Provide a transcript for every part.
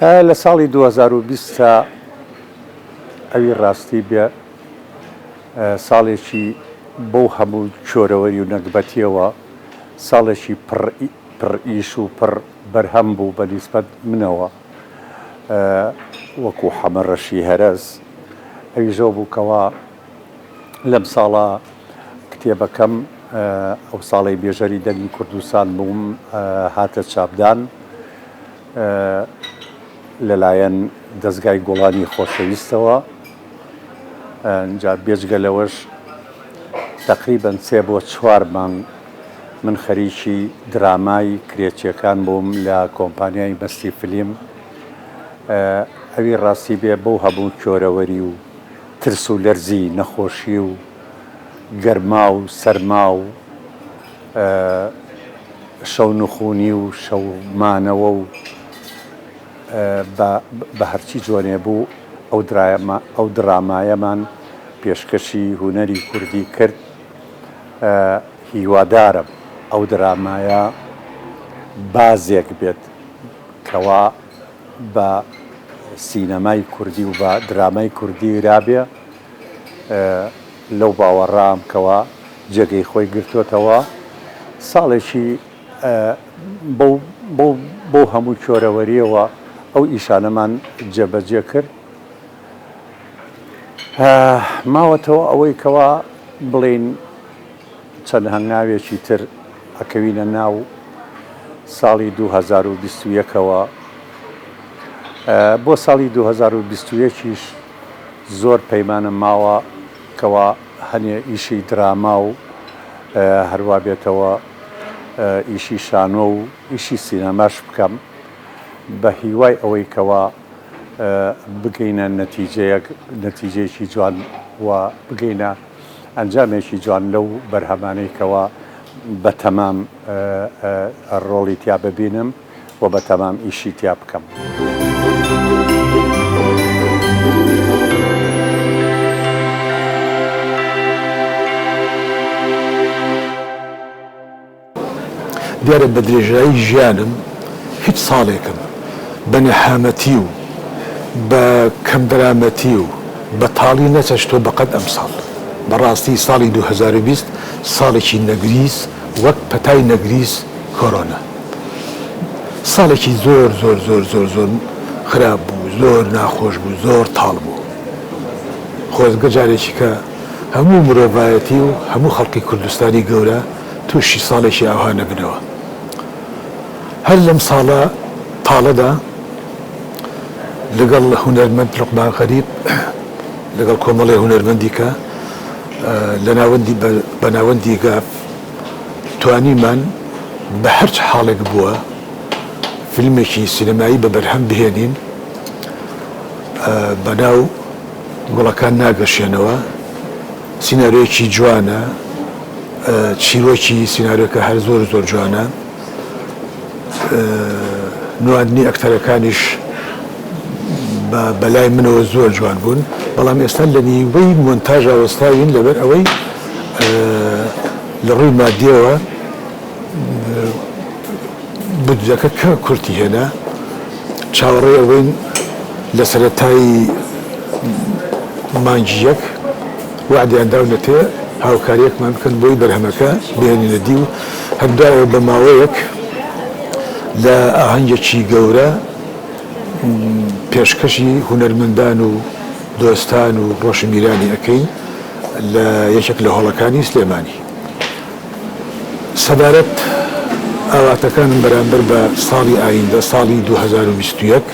لە ساڵی 2020 تا ئەوی ڕاستی بێ ساڵێکی بەو هەموو چۆرەوەری و نەگبەتیەوە ساڵێکی پڕ پڕ ئیش و پڕ بەرهەم بوو بە نیسبەت منەوە وەکو حەمە ڕەشی هەرەس ئەویش ئەو بوو کەوا لەم ساڵە کتێبەکەم ئەو ساڵەی بێژەری دەنگی کوردستان بووم هاتە چاپدان لەلایەن دەزگای گوڵانی خۆشەویستەوە جا بێجگە لەوەش تەقریبەن سێ بۆ چوار مانگ من خەریکی درامای کرێچیەکان بووم لە کۆمپانیای مەستی فلیم ئەوی ڕاستی بێ بەو هەموو کۆرەوەری و ترس و لەرزی نەخۆشی و گەرما و سەرما و شەونخونی و شەو مانەوە و بە هەرچی جۆرێ بوو ئەو درامایەمان پێشکەشی هونەری کوردی کرد. هیوادارم ئەو درامایە بازێک بێت کەوا بە سینەمای کوردی و بە درامای کوردی رابێ، لەو باوەڕام کەوا جێگەی خۆی گرتۆتەوە. ساڵێکی بەو بەو بەو هەموو کۆرەوەرییەوە ئەو ئیشانەمان جێبەجێ کرد. ماوەتەوە ئەوەی کەوا بڵێین چەند هەنگاوێکی تر ئەکەوینە ناو ساڵی 2021 ەوە. بۆ ساڵی 2021 یش زۆر پەیمانم ماوە کەوا هەنێ ئیشی دراما و هەروا بێتەوە ئیشی شانۆ و ئیشی سینەماش بکەم بە هیوای ئەوەی کەوا بگەینە نەتیجەیەک نەتیجەیەکی جوان و بگەینە ئەنجامێکی جوان لەو بەرهەمانەی کەوا بەتەمام ڕۆڵی تیا ببینم و بەتەمام ئیشی تیا بکەم. دیارە بە درێژایی ژیانم هیچ ساڵێکم بە نەهامەتی و بە کەمدەرامەتی و بە تاڵی نەچەشتووە بە قەد ئەمساڵ. بە ڕاستی ساڵی 2020 ساڵێکی نەگریس وەک پەتای نەگریس کۆرۆنا. ساڵێکی زۆر زۆر زۆر زۆر زۆر خراپ بوو، زۆر ناخۆش بوو، زۆر تاڵ بوو. خۆزگە جارێکی کە هەموو مرۆڤایەتی و هەموو خەڵکی کوردستانی گەورە تووشی ساڵێکی ئاوها نەبنەوە. هەر لەم ساڵە تاڵەدا لەگەڵ هونەرمەند لوقمان غەریب، لەگەڵ کۆمەڵێ هونەرمەندی کە لە ناوەندی بە ناوەندی گاف توانیمان بە هەرچ حاڵێک بووە فیلمێکی سینەمایی بە بەرهەم بهێنین بە ناو گوڵەکان ناگەشێنەوە. سیناریۆیەکی جوانە، چیرۆکی سیناریۆکە هەر زۆر زۆر جوانە، نواندنی ئەکتەرەکانیش بەلای منەوە زۆر جوان بوون، بەڵام ئێستا لە نیوەی مۆنتاژا وەستاوین لەبەر ئەوەی لە ڕووی مادیەوە بودجەکە کە کورتی هێنا، چاوەڕێی ئەوەین لە سەرەتای مانگی یەک وەعدیان داونەتێ هاوکارییەکمان بکەن بۆی بەرهەمەکە بهێنینە دی و هەر دوایەوە بە ماوەیەک لە ئاهەنگێکی گەورە پێشکەشی هونەرمەندان و دۆستان و ڕۆشنبیرانی ئەکەین لە یەکێک لە هۆڵەکانی سلێمانی. سەبارەت ئاواتەکانم بەرامبەر بە ساڵی ئایندە، ساڵی 2021،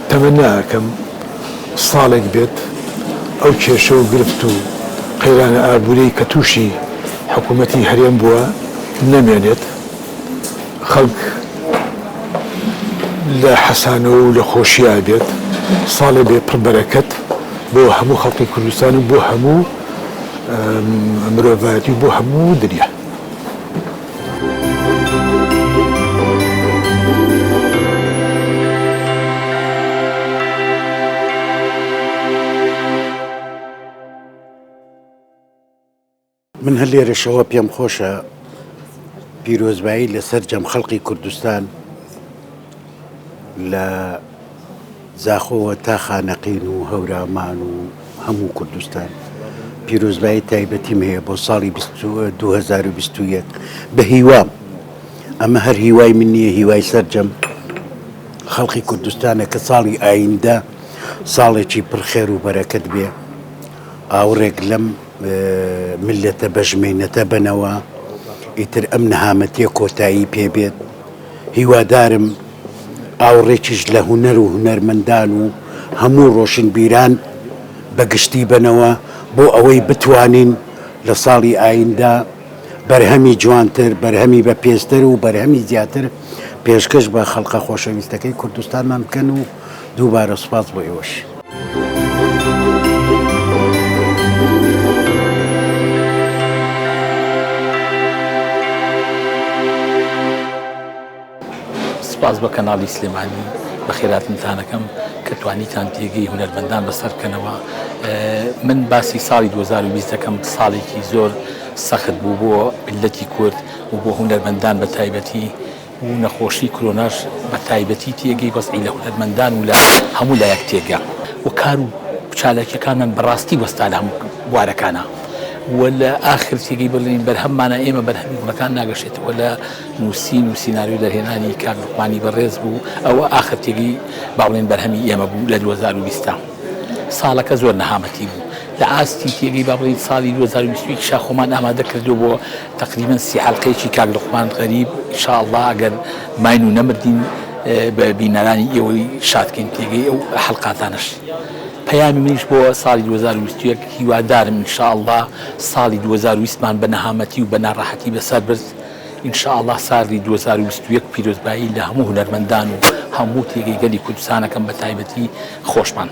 تەمەنا ئەکەم ساڵێک بێت ئەو کێشە و گرفت و قەیرانە ئابووریەی کە تووشی حکوومەتی هەرێم بووە نەمێنێت، خەڵک لە حەسانەوە و لە خۆشیا بێت، ساڵێ بێ پڕ بەرەکەت بۆ هەموو خەڵکی کوردستان و بۆ هەموو مرۆڤایەتی و بۆ هەموو دنیا. من هەر لێرەشەوە پێم خۆشە پیرۆزبایی لە سەرجەم خەڵقی کوردستان لە. زاخۆوە تا خانەقین و هەورامان و هەموو کوردستان پیرۆزبایی تایبەتیم هەیە بۆ ساڵی 2021 بە هیوام ئەمە هەر هیوای من نییە هیوای سەرجەم خەڵقی کوردستانە کە ساڵی ئایندە ساڵێکی پڕ خێر و بەرەکەت بێ ئاوڕێک لەم میللەتە بەژمەینەتە بەنەوە ئیتر ئەم نەهامەتیە کۆتایی پێ بێت هیوادارم ئاوڕێکیش لە هونەر و هونەرمەندان و هەموو ڕۆشنبیران بە گشتی بەنەوە بۆ ئەوەی بتوانین لە ساڵی ئایندە بەرهەمی جوانتر، بەرهەمی بەپێزتر و بەرهەمی زیاتر پێشکەش بە خەڵقە خۆشەویستەکەی کوردستانمان بکەن و دووبارە سوپاس بۆ ئێوەش. سپاس بۆ کەناڵی سلێمانی بەخێراتنتان ئەکەم کە توانیتان پێگەی هونەرمەندان بەسەر بکەنەوە من باسی ساڵی 2020 دەکەم ساڵێکی زۆر سەخت بوو بۆ میللەتی کورد و بۆ هونەرمەندان بە تایبەتی و نەخۆشی کرۆناش بە تایبەتی تێگەی وەزعی لە هونەرمەندان و لە هەموو لایەک تێگا و کار و چالاکیەکانمان بەڕاستی وەستا لە هەموو بوارەکانا و لە ئاخر تێگەی بڵێین بەرهەممانە ئێمە بەرهەمی گوڵەکان ناگەشێتەوە لە نووسین و سیناریۆ دەرهێنانی کاک لوقمانی بەڕێز بوو، ئەوە ئاخر تێگەی با بڵێین بەرهەمی ئێمە بوو لە 2020 تا. ساڵەکە زۆر نەهامەتی بوو لە ئاستی تێگەی با بڵێین ساڵی 2021 شا خۆمان ئامادە کردووە بۆ تەقریبەن سی حەلقەیەکی کاک لوقمان غەریب ان شاء اللە ئەگەر ماین و نەمردین بە بینەرانی ئێوەی شاد کەین تێگەی ئەو حەلقاتانەش. پەیامی منیش بۆ ساڵی 2021 هیوادارم ان شاء اللە ساڵی 2020 مان بە نەهامەتی و بە ناڕەحەتی بەسەر برد. ان شاء اللە سالی 2021 پیرۆزبایی لە هەموو هونەرمەندان و هەموو تێگەی گەلی کوردستان ئەکەم بە تایبەتی خۆشمان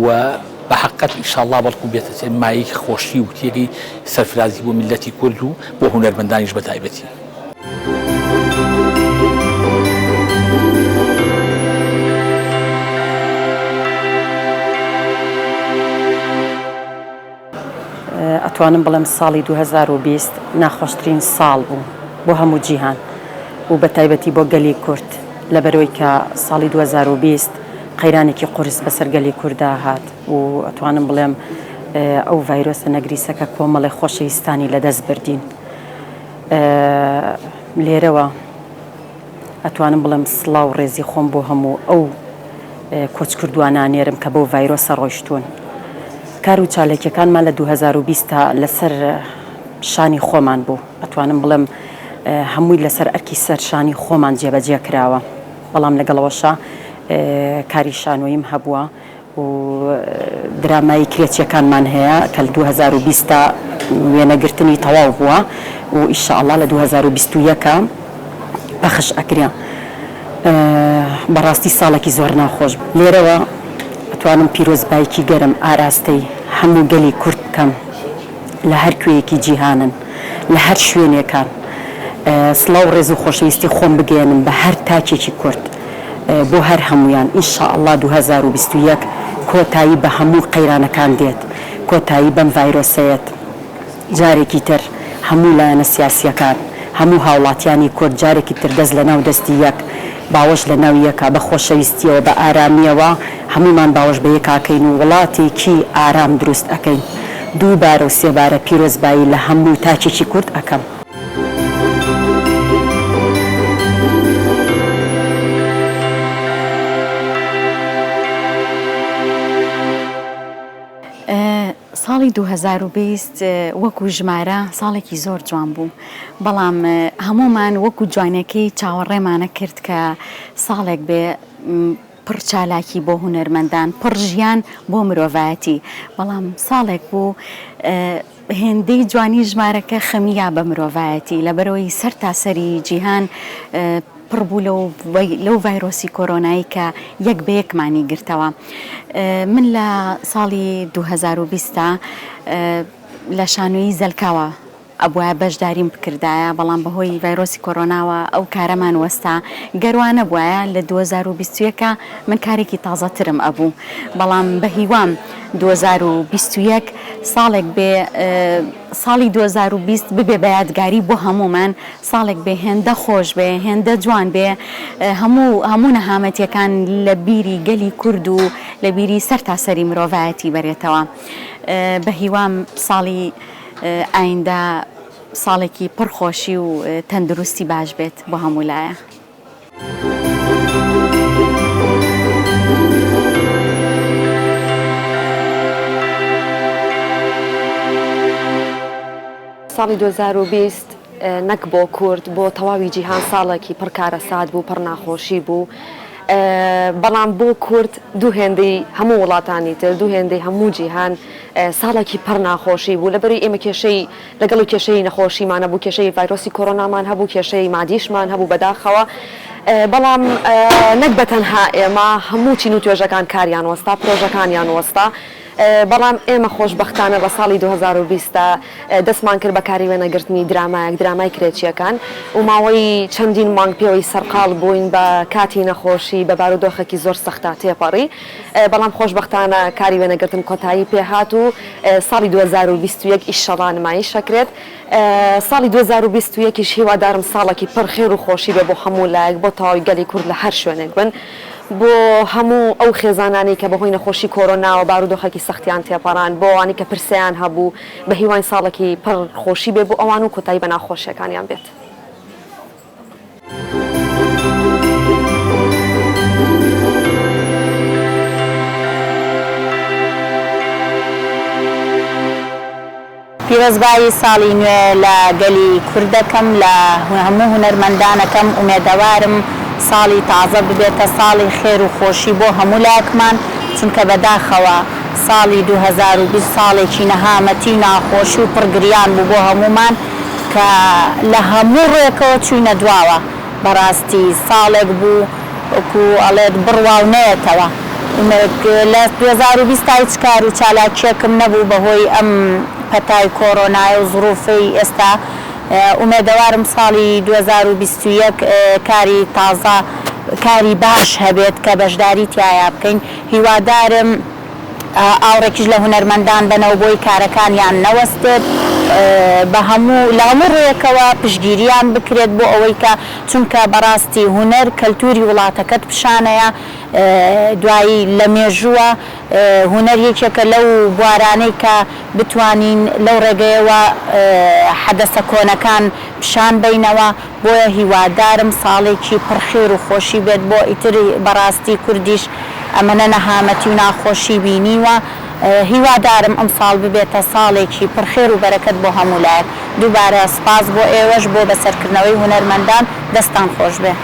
و بە حەقت ان شاء اللە بەڵکو بێتە مایەی خۆشی و تێگەی سەرفرازی بۆ میللەتی کورد و بۆ هونەرمەندانیش بە تایبەتی. ئەتوانم بڵێم ساڵی 2020 ناخۆشترین ساڵ بوو بۆ هەموو جیهان و بە تایبەتی بۆ گەلی کورد لەبەرەوەی کە ساڵی 2020 قەیرانێکی قورس بەسەر گەلی کوردا هات و ئەتوانم بڵێم ئەو ڤایرۆسە نەگریسەکە کۆمەڵێ خۆشەویستانی لەدەست بردین لێرەوە ئەتوانم بڵێم سڵاو و ڕێزی خۆم بۆ هەموو ئەو کۆچکردووانە ئەنێرم کە بەو ڤایرۆسە ڕۆیشتوون. کار و چاالکیەکانمان لە 2020 تا لەسەر شانی خۆمان بوو. ئەتوانم بڵێم هەمووی لەسەر ئەرکی سەر شانی خۆمان جێبەجێ کراوە. بەڵام لەگەڵەوەشا کاری شانۆییم هەبووە. و درامای کرێچیەکانمان هەیە کە لە 2020 تا وێنەگرتنی تەواو بووە و ئیشاڵا لە 2021 پەخش ئەکرێ. بەڕاستی ساڵێکی زۆر ناخۆش بوو. لێرەوە ئەتوانم پیرۆزبایکی گەرم ئاراستەی هەموو گەلی کورد بکەم. لە هەر کوێیەکی جیهانن، لە هەر شوێنێکان، سڵاو و ڕێز و خۆشەویستی خۆم بگەیەنم بە هەر تاکێکی کورد، بۆ هەر هەموویان، ان شاء اللە 2021 کۆتایی بە هەموو قەیرانەکان دێت، کۆتایی بەم ڤایرۆسەیەت. جارێکی تر هەموو لایەنە سیاسییەکان، هەموو هاوڵاتیانی کورد جارێکی تر دەست لەناو دەستی یەک، باوەش لەناو یەکا، بە خۆشەویستییەوە، بە ئارامییەوە هەموومان باوەش بە یەکا کەین و وڵاتێکی ئارام دروست ئەکەین. دووبارە و سێبارە پیرۆزبایی لە هەموو تاکێکی کورد ئەکەم. ساڵی 2020 وەکو ژمارە ساڵێکی زۆر جوان بوو، بەڵام هەموومان وەکو جوانیەکەی چاوەڕێمانە کرد کە ساڵێک بێ پڕ چالاکی بۆ هونەرمەندان، پڕ ژیان بۆ مرۆڤایەتی، بەڵام ساڵێک بوو هێندەی جوانی ژمارەکە خەمیا بە مرۆڤایەتی، لەبەرئەوەی سەرتاسەری جیهان پڕ بوو لەو ڤایرۆسی کۆرۆنایی کە یەک بە یەکمانی گرتەوە. من لە ساڵی 2020 لە شانۆیی زەلکاوە. ئەبوایە بەشداریم بکردایە بەڵام بەهۆی ڤایرۆسی کۆرۆناوە ئەو کارەمان وەستا گەر وا نەبوایە لە 2021 من کارێکی تازەترم ئەبوو بەڵام بەهیوام 2021 ساڵێک بێ ساڵی 2020 ببێ بە یادگاری بۆ هەموومان ساڵێک بێ هێندە خۆش بێ هێندە جوان بێ هەموو هەموو نەهامەتیەکان لە بیری گەلی کورد و لە بیری سەرتاسەری مرۆڤایەتی بەرێتەوە بە هیوام ساڵی ئایندە ساڵێکی پڕ خۆشی و تەندروستی باش بێت بۆ هەموو لایە. ساڵی 2020 نەک بۆ کورد بۆ تەواوی جیهان ساڵێکی پڕ کارەسات بوو پڕ ناخۆشی بوو بەڵام بۆ کورد دوو هێندەی هەموو وڵاتانی تر دوو هێندەی هەموو جیهان ساڵێکی پڕ ناخۆشی بوو لەبەری ئێمە کێشەی لەگەڵ کێشەی نەخۆشیمان هەبوو کێشەی ڤایرۆسی کۆرۆنامان هەبوو کێشەی مادیشمان هەبوو بەداخەوە بەڵام نەک بە تەنها ئێمە هەموو چین و توێژەکان کاریان وەستا پرۆژەکانیان وەستا بەڵام ئێمە خۆشبەختانە لە ساڵی 2020 دا دەستمان کرد بە کاری وێنەگرتنی درامایەک، درامای کرێچییەکان و ماوەی چەندین مانگ پێوەی سەرقاڵ بووین بە کاتی نەخۆشی بە بارودۆخێکی زۆر سەختا تێپەڕی بەڵام خۆشبەختانە کاری وێنەگرتن کۆتایی پێهات و ساڵی 2021 ئیشەڵا نمایش ئەکرێت ساڵی 2021 یش هیوادارم ساڵێکی پڕ خێر و خۆشی بێ بۆ هەموو لایەک بۆ تەواوی گەلی کورد لە هەر شوێنێک بن. بۆ هەموو ئەو خێزانانەی کە بەهۆی نەخۆشی کۆرۆناوە بارودۆخێکی سەختیان تێپەڕاند، بۆ ئەوانەی کە پرسەیان هەبوو، بە هیواین ساڵێکی پڕ خۆشی بێ بۆ ئەوان و کۆتایی بە ناخۆشیەکانیان بێت. پیرۆزبایی ساڵی نوێ لە گەلی کورد دەکەم لە هەموو هونەرمەندان ئەکەم ئومێدەوارم ساڵی تازە ببێتە ساڵی خێر و خۆشی بۆ هەموو لایەکمان چونکە بەداخەوە ساڵی 2020 ساڵێکی نەهامەتی و ناخۆشی و پڕ گریان بوو بۆ هەموومان کە لە هەموو ڕوێکەوە چوینە دواوە بەڕاستی ساڵێک بوو وەکو ئەڵێت بڕوا و نەیەتەوە لە 2020 تا هیچ کار و چالاکیەکم نەبوو بەهۆی ئەم پەتای کۆرۆنایە و زروفەی ئێستا ئومێدەوارم ساڵی 2021 کاری تازە کاری باش هەبێت کە بەشداری تیایا بکەین هیوادارم ئاوڕێکیش لە هونەرمەندان بەنەوە بۆی کارەکانیان نەوەستێت بە هەموو لە هەموو ڕوویەکەوە پشتگیریان بکرێت بۆ ئەوەی کە چونکە بەڕاستی هونەر کەلتوری وڵاتەکەت پیشانەیە دوایی لە مێژووە هونەر یەکێکە لەو بوارانەی کە بتوانین لەو ڕێگەیەوە حەدەسە کۆنەکان پیشان بەینەوە بۆیە هیوادارم ساڵێکی پڕ خێر و خۆشی بێت بۆ ئیتر بەڕاستی کوردیش ئەمەنە نەهامەتی و ناخۆشی بینیوە هیوادارم ئەمساڵ ببێتە ساڵێکی پڕ خێر و بەرەکەت بۆ هەموو لایەک دووبارە سپاس بۆ ئێوەش بۆ بەسەرکردنەوەی هونەرمەندان دەستان خۆش بێ.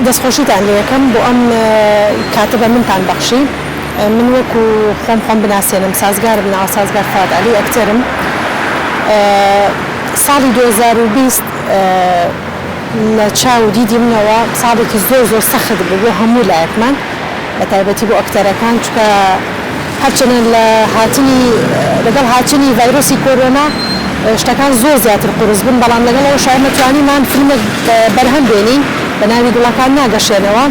دەستخۆشیتان لێ ئەکەم بۆ ئەم کاتە بە منتان بەخشی من وەکو خۆم خۆم بناسێنم سازگارم ناوە سازگار فواد عەلی ئەکتەرم ساڵی 2020 لە چاو و دیدی منەوە ساڵێکی زۆر زۆر سەخت بوو بۆ هەموو لایەکمان بە تایبەتی بۆ ئەکتەرەکان چونکە هەرچەنە لە هاتنی لەگەڵ هاتنی ڤایرۆسی کۆرۆنا شتەکان زۆر زیاتر قورس بوون بەڵام لەگەڵ ئەوەشا ئێمە توانیمان فیلمێک بەرهەم بێنین بە ناوی گوڵەکان ناگەشێنەوە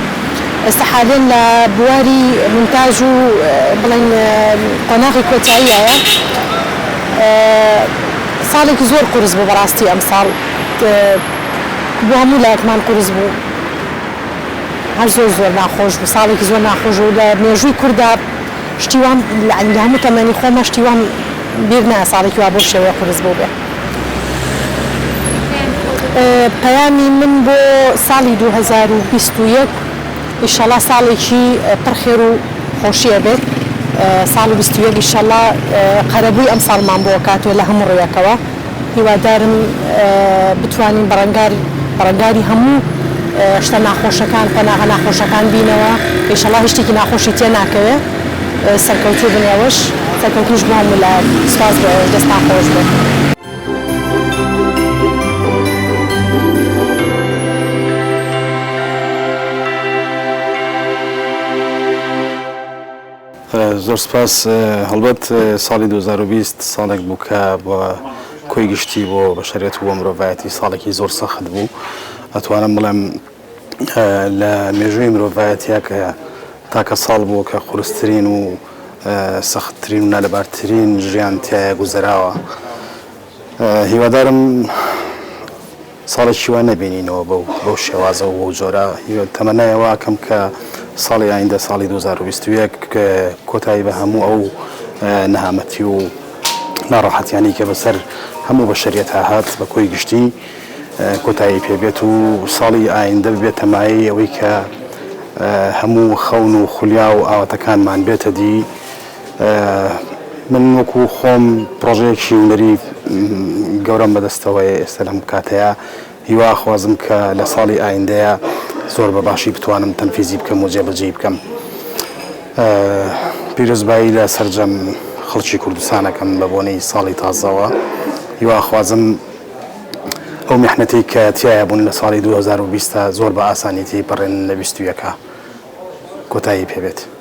ئێستا حالیەن لە بواری مونتاژ و بڵێن قۆناغی کۆتاییایە ساڵێکی زۆر قورس بوو بەڕاستی ئەمساڵ بۆ هەموو لایەکمان قورس بوو. هەر زۆر زۆر ناخۆش بوو ساڵێکی زۆر ناخۆش بوو لە مێژووی کوردا شتی وام یانی لە هەموو تەمەنی خۆما شتی وام بیر نایە ساڵێکی وا بەو شێوەیە قورس بووبێ. پەیامی من بۆ ساڵی 2021 ئیشەڵا ساڵێکی پڕ خێر و خۆشی ئەبێت ساڵی 21 ئیشەڵا قەرەبووی ئەمساڵمان بۆ ئەکاتەوە لە هەموو ڕوویەکەوە. هیوادارم بتوانین بەڕەنگار بەڕەنگاری هەموو شتە ناخۆشەکان قۆناغە ناخۆشەکان بینەوە ئیشەڵا هیچ شتێکی ناخۆشی تێ ناکەوێ سەرکەوتوو بن ئێوەش سەرکەوتنیش بۆ هەموو لایەک سوپاس بۆ ئێوەش دەستان خۆش بێ. زۆر سپاس. هەڵبەت ساڵی 2020 ساڵێک بوو کە بە کۆی گشتی بۆ بەشەریەت و بۆ مرۆڤایەتی ساڵێکی زۆر سەخت بوو. ئەتوانم بڵێم لە مێژووی مرۆڤایەتیا کە تاکە ساڵ بوو کە قورسترین و سەختترین و نالەبارترین ژیان تیایا گوزەراوە. هیوادارم ساڵێکی وا نەبینینەوە بەو بەو شێوازە و بەو جۆرە. تەمەنای ئەوە ئەکەم کە ساڵی ئایندە ساڵی 2021 کۆتایی بە هەموو ئەو نەهامەتی و ناڕەحەتیانەی کە بەسەر هەموو بەشەریەتا هات بە کۆی گشتی کۆتایی پێ بێت و ساڵی ئایندە ببێتە مایەی ئەوەی کە هەموو خەون و خولیا و ئاواتەکانمان بێتە دی. من وەکو خۆم پڕۆژەیەکی هونەری گەورەم بەدەستەوەیە ئێستا لەم کاتەیا، هیوا ئەخوازم کە لە ساڵی ئایندەیا زۆر بە باشی بتوانم تەنفیزی بکەم و جێبەجێی بکەم. پیرۆزبایی لە سەرجەم خەڵکی کوردستان ئەکەم بە بۆنەی ساڵی تازەوە. هیوا ئەخوازم ئەو میحنەتەی کە تیایا بوون لە ساڵی 2020 زۆر بە ئاسانی تێیپەڕێنن لە 21 کۆتایی پێ بێت.